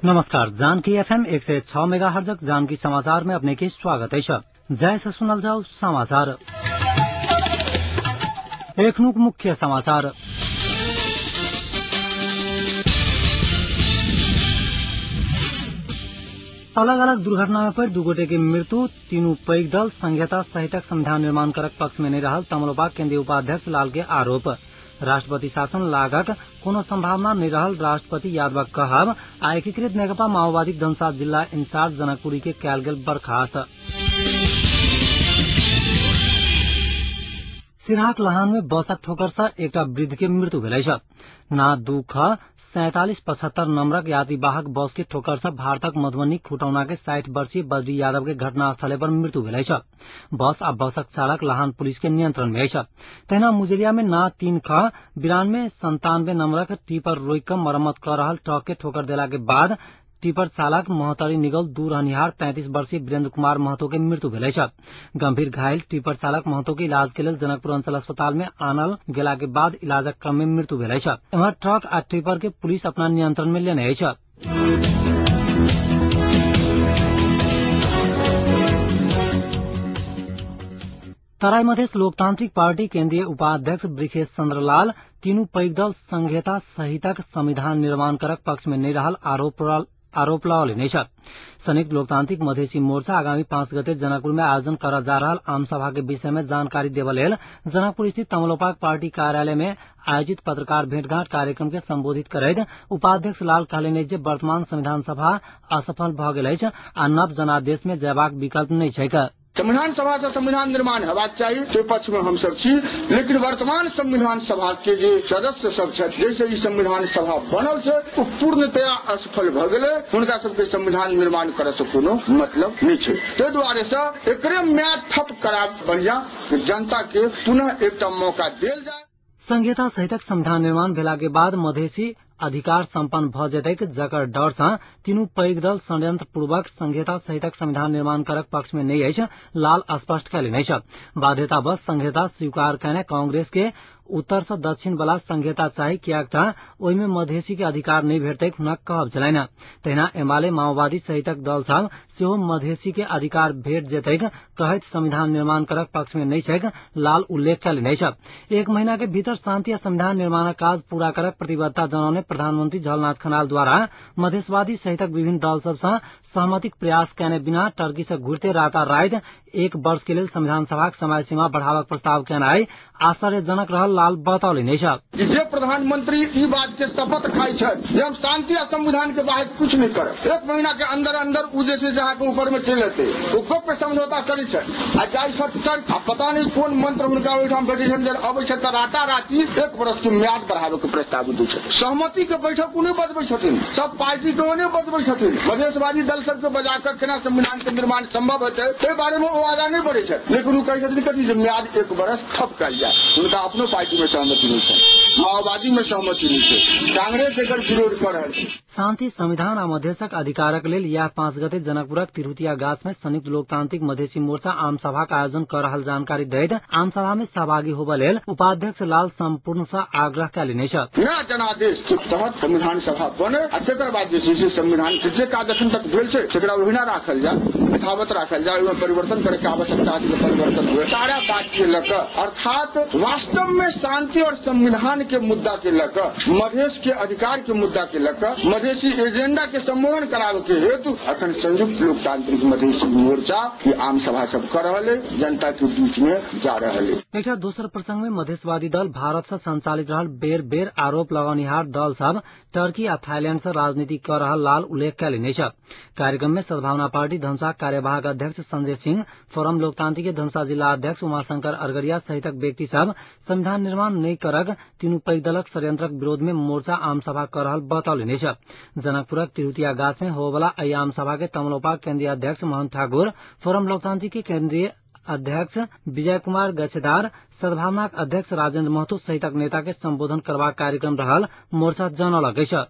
नमस्कार, जानकी एफएम 106 मेगाहर्जक जानकी समाचार में अपने के स्वागत है। जय से सुनल जाओ समाचार। एखनुक मुख्य समाचार। अलग अलग दुर्घटना में पर दू गोटे के मृत्यु, तीनू पैघ दल संहिता सहितक संविधान निर्माण करक पक्ष में नहीं रहल तमलोपा केंद्रीय उपाध्यक्ष लाल के आरोप। राष्ट्रपति शासन लागक कोनो संभावना नहीं रहल राष्ट्रपति यादवक कहब। आ एकीकृत नेकपा माओवादी धनुषा जिला इंचार्ज जनकपुरी के कयल गेल बर्खास्त। सिरहाक लहान में बसक ठोकर से एकटा वृद्ध के मृत्यु भेल अछि। ना 2 ख 4775 नंबरक यात्रीवाहक बस के ठोकर से भारतक मधुबनी खुटौना के 60 वर्षीय बद्री यादव के घटनास्थल पर मृत्यु भेल अछि। बस आ बसक चालक लहान पुलिस के नियंत्रण में अछि। तहिना मुजरिया में ना 3 ख 9297 नंबरक टिपर रोकि क मरम्मत क रहल ट्रक के ठोकर देला के बाद टिपर चालक महोत्तरी निगल दूर रहनिहार 33 वर्षीय वीरेन्द्र कुमार महतो के मृत्यु भेल अछि। गंभीर घायल टिपर चालक महतो के इलाज के लेल जनकपुर अंचल अस्पताल में आनल गेला के बाद इलाजक क्रम में मृत्यु भेल अछि। एम्हर ट्रक आ टिपर के पुलिस अपना नियंत्रण में लेने अछि। तराई मधेश लोकतांत्रिक पार्टी केंद्रीय उपाध्यक्ष ब्रिखेश चंद्र लाल तीनू पैघ दल संहिता सहितक संविधान निर्माण करक पक्ष में नहीं रहल आरोप लगौलनि अछि। संयुक्त लोकतांत्रिक मधेसी मोर्चा आगामी 5 गते जनकपुर में आयोजन करल जा रहल आम सभा के विषय में जानकारी देबय लेल जनकपुर स्थित तमलोपाक पार्टी कार्यालय में आयोजित पत्रकार भेंटघाट कार्यक्रम के संबोधित करैत उपाध्यक्ष लाल कहलनि जे वर्तमान संविधान सभा असफल भ गेल अछि आ नव जनादेश में जयबाक विकल्प नहि छैक। संविधान सभा से संविधान निर्माण हेबाक चाही, ताहि पक्ष में हम सब छी, लेकिन वर्तमान संविधान सभा के जे सदस्य सब छथि, जैसे ई संविधान सभा बनल छै ओ पूर्णतया असफल भ गेलै। हुनका सबके संविधान निर्माण करे से कोनो मतलब नहि छै। ताहि दुआरे से एकरे म्याद ठप कराब बढ़िया, जनता के पुनः एकटा मौका देल जाय। संहिता सहितक संविधान निर्माण भेला के बाद मधेसी अधिकार सम्पन्न भ जेतैक, जकर डर सँ तीनू पैघ दल षड्यंत्र पूर्वक संहिता सहितक संविधान निर्माण करक पक्ष में नहि अछि, लाल स्पष्ट कयलनि अछि। बाध्यतावश संहिता स्वीकार कयने कांग्रेस के उत्तर सँ दक्षिण वाला संहिता चाही, किएक त ओहि में मधेसी के अधिकार नहि भेटतैक हुनक कहब छलनि। तहिना एमाले माओवादी सहितक दल सब सेहो मधेसी के अधिकार भेट जेतैक कहैत संविधान निर्माण करक पक्ष में नहि छैक, लाल उल्लेख कयलनि अछि। एक महीना के भीतर शांति आ संविधान निर्माणक काज पूरा करक प्रतिबद्धता जनौने प्रधानमंत्री झलनाथ खनाल द्वारा मधेशवादी सहितक विभिन्न दल सब सँ सहमतिक प्रयास कयने बिना टर्की से घुरते राताराति 1 वर्ष के लेल संविधान सभाक समय सीमा बढ़ाबक प्रस्ताव केनाइ आश्चर्यजनक रहल लाल बतौलनि अछि। जे प्रधानमंत्री ई बात के शपथ खाइ छथि जे हम शांति आ संविधान के बाहर कुछ नहीं करब, 1 महीना के अंदर अंदर उ जे छै से अहाँके ऊपर में चलि एतै, ओ गप्प समझौता करै छथि आ जाइ छथि टर्की, आ पता नहीं कोन मंत्र हुनका ओहिठाम भेटै छनि, जे अबै छथि तऽ राताराति 1 वर्ष के म्याद बढ़ाबे के प्रस्ताव दै छथि। सहमति के बैठक ओ नहि बजबै छथिन, सब पार्टी के ओ नहि बजबै छथिन, मधेशवादी दल सबके बजा कऽ केना संविधान के निर्माण संभव हेतै ताहि बारे में ओ आगाँ नहि बढ़ै छथि, लेकिन ओ कहै छथिन कथी जे म्याद 1 वर्ष ठप कयल जाय। हुनका अपनो पार्टी में सहमति नहीं छै, माओवादी में सहमति नहीं छै, कांग्रेस एकर विरोध कर रहल छै। शांति संविधान आ मधेशक अधिकारक लेल यह 5 गते जनकपुरक तिरहुतिया गाछ में संयुक्त लोकतांत्रिक मधेसी मोर्चा आम सभाक आयोजन कर रहल जानकारी दैत आम सभा में सहभागी होबय लेल उपाध्यक्ष लाल संपूर्ण सँ आग्रह कयलनि अछि। नया जनादेश के तहत संविधान सभा बने आ तकर बाद जे छै से संविधान के जे काज अखन तक भेल छै तकरा ओहिना राखल जाय, यथावत राखल जाय, ओहिमे परिवर्तन करे के आवश्यकता है परिवर्तन हुए। सारा बात के लऽ अर्थात वास्तव में शांति और संविधान के मुद्दा के लऽ, मधेश के अधिकार के मुद्दा के लऽ, मधेसी एजेंडा के सम्मोहन करावे के हेतु अखन संयुक्त लोकतांत्रिक मधेसी मोर्चा की आम सभा सब कर रहल है, जनता के बीच में जा रहल है। एकटा दोसर प्रसंग में मधेशवादी दल भारत से संचालित रहल बेर बेर आरोप लगौनिहार दल सब टर्की आ थाईलैंड से राजनीति कर रहल लाल उल्लेख कयलनि अछि। कार्यक्रम में सद्भावना पार्टी धनुषा कार्यवाहक अध्यक्ष संजय सिंह, फोरम लोकतांत्रिक के धनुषा जिला अध्यक्ष उमाशंकर अरगरिया सहितक व्यक्ति सब संविधान निर्माण नहि करक तीनू पैघ दलक षड्यंत्रक विरोध में मोर्चा आम सभा कर रहल बतौलनि अछि। जनकपुरक तिरहुतिया गाछ में होबयवला एहि आम सभा के तमलोपा केंद्रीय अध्यक्ष मोहन ठाकुर, फोरम लोकतांत्रिक के केंद्रीय अध्यक्ष विजय कुमार गच्छेदार, सद्भावनाक अध्यक्ष राजेन्द्र महतो सहितक नेता के संबोधन करबाक कार्यक्रम रहल मोर्चा जनौलक अछि।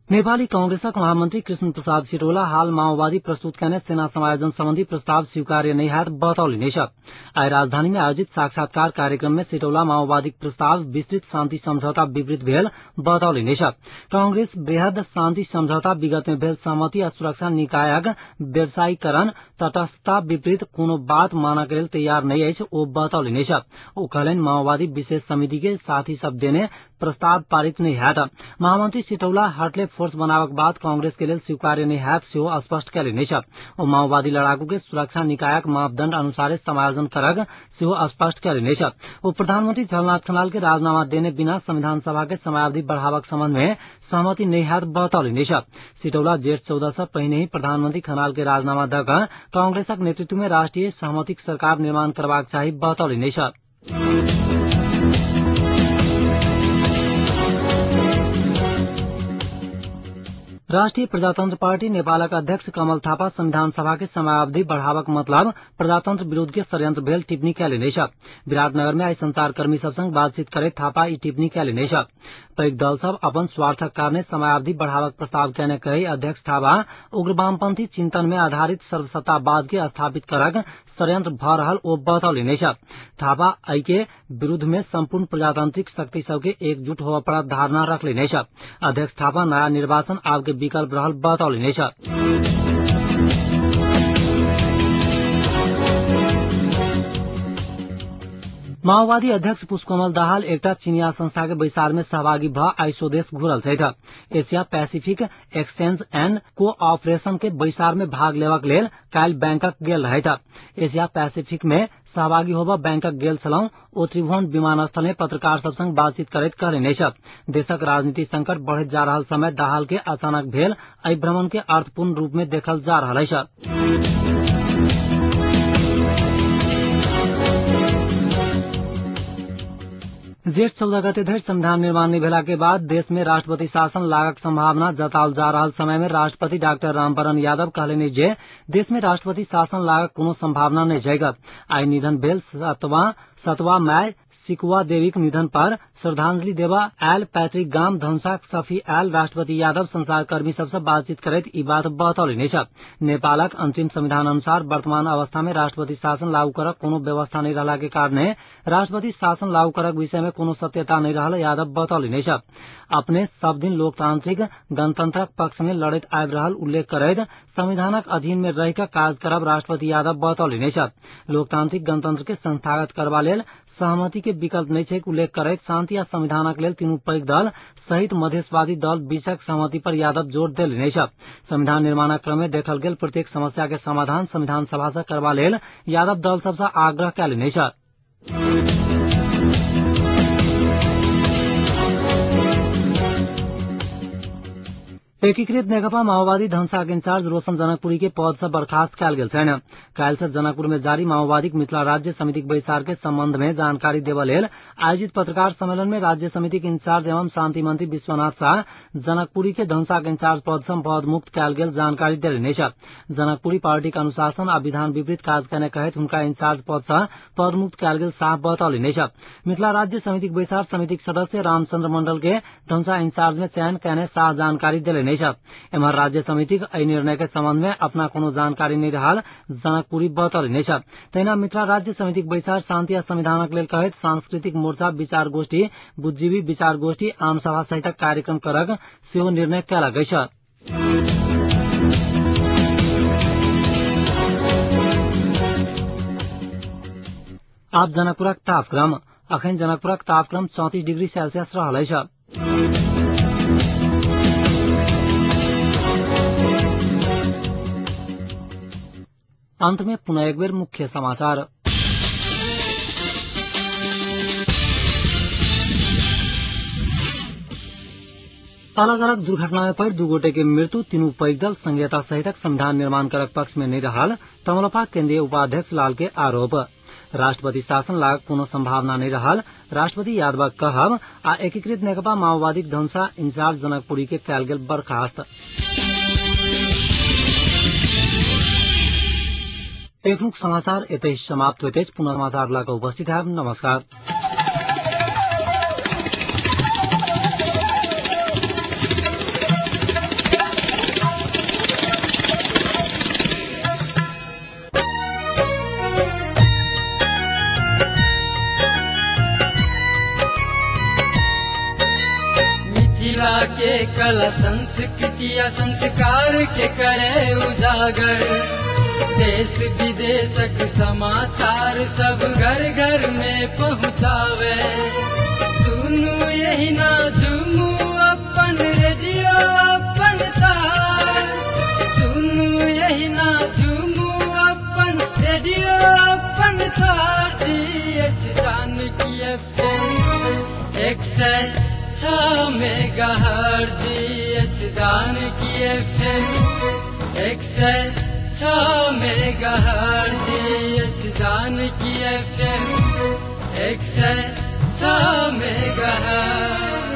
नेपाली कांग्रेसक महामंत्री कृष्ण प्रसाद सिटौला हाल माओवादी प्रस्तुत कयने सेना समायोजन संबंधी प्रस्ताव स्वीकार्य नहि हैत बतौलनि अछि। आइ राजधानी में आयोजित साक्षात्कार कार्यक्रम में सिटौला माओवादीक प्रस्ताव विस्तृत शांति समझौता विपरीत भेल बतौलनि अछि। कांग्रेस वृहद शांति समझौता विगत में भेल सहमति आ सुरक्षा निकायक व्यवसायीकरण तटस्थता विपरीत कोनो बात मानक लेल तैयार नहि अछि ओ बतौलनि अछि। ओ कहलनि माओवादी विशेष समिति के साथी सब देने प्रस्ताव पारित नहि हैत। महामंत्री सिटौला हटले फोर्स बनाबक बाद कांग्रेस के लेल स्वीकार्य नहि हैत सेहो स्पष्ट कयलनि अछि। ओ माओवादी लड़ाकू के सुरक्षा निकायक मापदंड अनुसारे समायोजन करक सेहो स्पष्ट कयलनि अछि। ओ प्रधानमंत्री झलनाथ खनाल के राजीनामा देने बिना संविधान सभा के समयावधि बढ़ाबक संबंध में सहमति नहि हैत बतौलनि अछि। सिटौला जेठ 14 से पहिने ही प्रधानमंत्री खनाल के राजीनामा दऽ कऽ कांग्रेसक नेतृत्व में राष्ट्रीय सहमतिक सरकार निर्माण करबाक चाही बतौलनि अछि। राष्ट्रीय प्रजातंत्र पार्टी नेपालक अध्यक्ष कमल थापा संविधान सभा के समयावधि बढ़ाबक मतलब प्रजातंत्र विरूद्ध के षड्यंत्र भेल टिप्पणी कयलनि अछि। विराटनगर में आइ संचारकर्मी सब संग बातचीत करैत थापा ई टिप्पणी कयलनि अछि। पैघ दल सब अपन स्वार्थक कारणे समयावधि बढ़ाबक प्रस्ताव कयने कहि अध्यक्ष थापा उग्र वामपंथी चिंतन में आधारित सर्वसत्तावाद के स्थापित करक षड्यंत्र भऽ रहल ओ बतौलनि अछि। थापा एहि के विरूद्ध में संपूर्ण प्रजातांत्रिक शक्ति सबके एकजुट होबय पड़त धारणा रखलनि अछि। अध्यक्ष थापा नया निर्वाचन आब के विकल्प रहल बतौलनि अछि। माओवादी अध्यक्ष पुष्पकमल दाहाल एकटा चीनिया संस्था के बैसार में सहभागी भऽ आइ स्वदेश घुरल छथि। Asia Pacific exchange and cooperation के बैसार में भाग लेबाक लेल काल्हि बैंकक गेल रहथि। एशिया पैसिफिक में सहभागी होबऽ बैंकक गेल छलहुं ओ त्रिभुवन विमानस्थल में पत्रकार सब संग बातचीत करैत कहलनि अछि। देशक राजनीतिक संकट बढ़ैत जा रहल समय दाहाल के अचानक भेल एहि भ्रमण के अर्थपूर्ण रूप में देखल जा रहल अछि। जेठ 14 गते धरि संविधान निर्माण नहि भेला के बाद देश में राष्ट्रपति शासन लागक संभावना जताओल जा रहल समय में राष्ट्रपति डाक्टर रामवरण यादव कहलनि जे देश में राष्ट्रपति शासन लागक कोनो संभावना नहि छैक। आइ निधन भेल सतवा माय सिकुआ देवीक निधन पर श्रद्धांजलि देबा आयल पैतृक गाम धनुषाक सफी आयल राष्ट्रपति यादव संचारकर्मी सबसँ बातचीत करैत ई बात बतौलनि अछि। नेपालक अंतरिम संविधान अनुसार वर्तमान अवस्था में राष्ट्रपति शासन लागू करक कोनो व्यवस्था नहि रहला के कारणे राष्ट्रपति शासन लागू करक विषय में कोनो सत्यता नहि रहल यादव बतौलनि अछि। अपने सब दिन लोकतांत्रिक गणतंत्रक पक्ष में लड़ैत आबि रहल उल्लेख करैत संविधानक अधीन में रहि कऽ काज करब राष्ट्रपति यादव बतौलनि अछि। लोकतांत्रिक गणतंत्र के संस्थागत करबा लेल सहमति के विकल्प नहि छैक उल्लेख करैत शांति आ संविधानक लेल तीनू पैघ दल सहित मधेशवादी दल बीचक सहमति पर यादव जोर देलनि अछि। संविधान निर्माणक क्रम में देखल गेल प्रत्येक समस्या के समाधान संविधान सभा सँ करबा लेल यादव दल सबसँ आग्रह कयलनि अछि। एकीकृत नेकपा माओवादी धनुषाक इंचार्ज रोशन जनकपुरी के पद से बर्खास्त कयल गेल छनि। काल्हि से जनकपुर में जारी माओवादीक मिथिला राज्य समितिक बैसार के संबंध में जानकारी देबऽ लेल आयोजित पत्रकार सम्मेलन में राज्य समितिक इंचार्ज एवं शांति मंत्री विश्वनाथ शाह जनकपुरी के धनुषाक इंचार्ज पद से पदमुक्त कयल गेल जानकारी देलनि अछि। जनकपुरी पार्टीक अनुशासन आ विधान विपरीत काज कयने कहैत हुनका इंचार्ज पद से पदमुक्त कयल गेल शाह बतौलनि अछि। मिथिला राज्य समितिक बैसार समितिक सदस्य रामचंद्र मंडल के धनुषा इंचार्ज में चयन कयने शाह जानकारी देलनि अछि। एम्हर राज्य समितिक एहि निर्णय के संबंध में अपना कोनो जानकारी नहि रहल जनकपुरी बतौलनि अछि। तहिना मिथिला राज्य समितिक बैसार शांति आ संविधानक लेल कहैत सांस्कृतिक मोर्चा विचार गोष्ठी बुद्धिजीवी विचार गोष्ठी आम सभा सहितक कार्यक्रम करक सेहो निर्णय कयलक अछि। आब जनकपुरक तापक्रम। अखन जनकपुरक तापक्रम 34 डिग्री सेल्सियस रहल अछि। अंत में पुनः एक बेर मुख्य समाचार। अलग अलग दुर्घटना में पड़ि दू गोटे के मृत्यु, तीनू पैघ दल संघीयता सहितक संविधान निर्माण करक पक्ष में नहि रहल तमलोपा केंद्रीय उपाध्यक्ष लाल के आरोप। राष्ट्रपति शासन लागक कोनो संभावना नहि रहल राष्ट्रपति यादवक कहब आ एकीकृत नेकपा माओवादीक धनुषा इंचार्ज जनकपुरी के कयल गेल बर्खास्त। एखनुक समाचार एतहि समाप्त होइत अछि। पुनः समाचार लऽ कऽ उपस्थित हैब। नमस्कार। के कला संस्कृति आ संस्कार के करे उजागर। देश विदेशक समाचार सब घर घर में पहुँचावे। सुनू यही ना झूमू अपन रेडियो अपन तार। सुनू यही ना झूमू अपन रेडियो अपन तार। जी Janaki FM 106 megahertz. G Janaki FM 106 megahertz. G Janaki FM 106 megahertz.